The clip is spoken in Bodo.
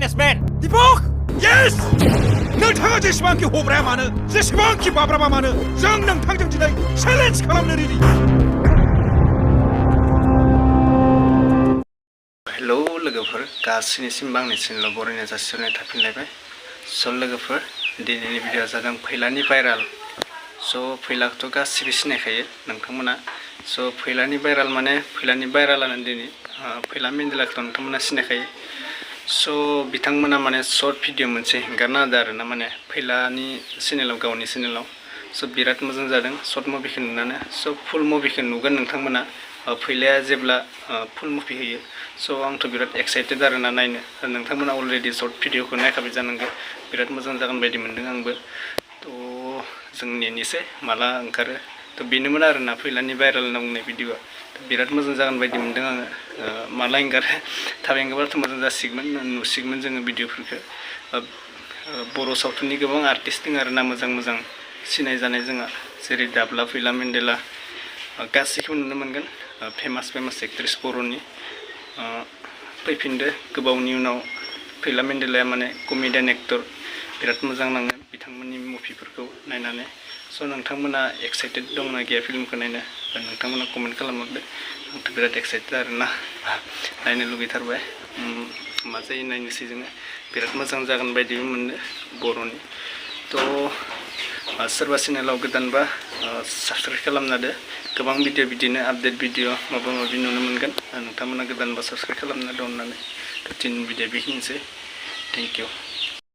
businessman. Dipok! Yes! नोंथाङा जेसेबांखि हब्राया मानो जेसेबांखि बाब्राबा मानो जों नोंथांजों दिनै चेलेन्ज खालामनो रेडि हेलौ लोगोफोर गासैनिसिम आंनि चेनेलाव बरायनाय जासिहरनाय थाफिनलायबाय स' लोगोफोर दिनैनि भिडिअ'आ जादों फैलानि भाइराल स' फैलाखौथ' गासिबो सिनायखायो नोंथांमोना स' फैलानि भाइरालानो दिनै फैला मेन्देलाखौथ' नोंथांमोना सिनायखायो स' बिथांमोना माने सर्ट भिडिअ मोनसे हेंगारना होदों आरोना माने फैलानि चेनेलाव गावनि चेनेलाव स' बिराद मोजां जादों सर्ट मुभिखौ नुनानै स' फुल मुभिखौ नुगोन नोंथांमोना फैलाया जेब्ला फुल मुभि होयो स' आंथ' बिराद एक्साइटेड आरोना नायनो नोंथांमोना अलरेडि सर्ट भिडिअखौ नायखाबाय जानांगौ बिराद मोजां जागोन बायदि मोन्दों आंबो थ' जों नेनोसै माला ओंखारो थ' बेनोमोन आरोना फैलानि भाइराल होनना बुंनाय भिडिअआ बिराद मोजां जागोन बायदि मोन्दों आङो माला ओंखारो थाब ओंखारबाथ' मोजां जासिगौमोन नुसिगौमोन जोङो भिडिअफोरखौ बर' सावथुननि गोबां आर्टिस्ट दङ आरोना मोजां मोजां सिनाय जानाय जोंहा जेरै दाब्ला फैला मेन्देला गासैखौबो नुनो मोनगोन फेमास एक्ट्रेस बर'नि फैफिनदो गोबावनि उनाव फैला मेन्देलाया माने कमेडियान एक्टर बिराद मोजां नाङो बिथांमोननि मुभिफोरखौ नायनानै स' नोंथांमोना एक्साइटेड दंना गैया फिल्मखौ नायनो नोंथांमोना कमेन्ट खालामहरदो आंथ' बिराद एक्साइटेड आरोना नायनो लुगैथारबाय मा जायो नायनोसै जोङो बिराद मोजां जागोन बायदिबो मोनो बर'नि थ' सोरबा चेनेलाव गोदानबा साबसक्राइब खालामना होदो गोबां भिडिअ बिदिनो आपडेट भिडिअ माबा माबि नुनो मोनगोन नोंथांमोना गोदानबा साबसक्राइब खालामना दं होननानै थ' दिनैनि भिडिअ बेखिनिसै थेंक इउ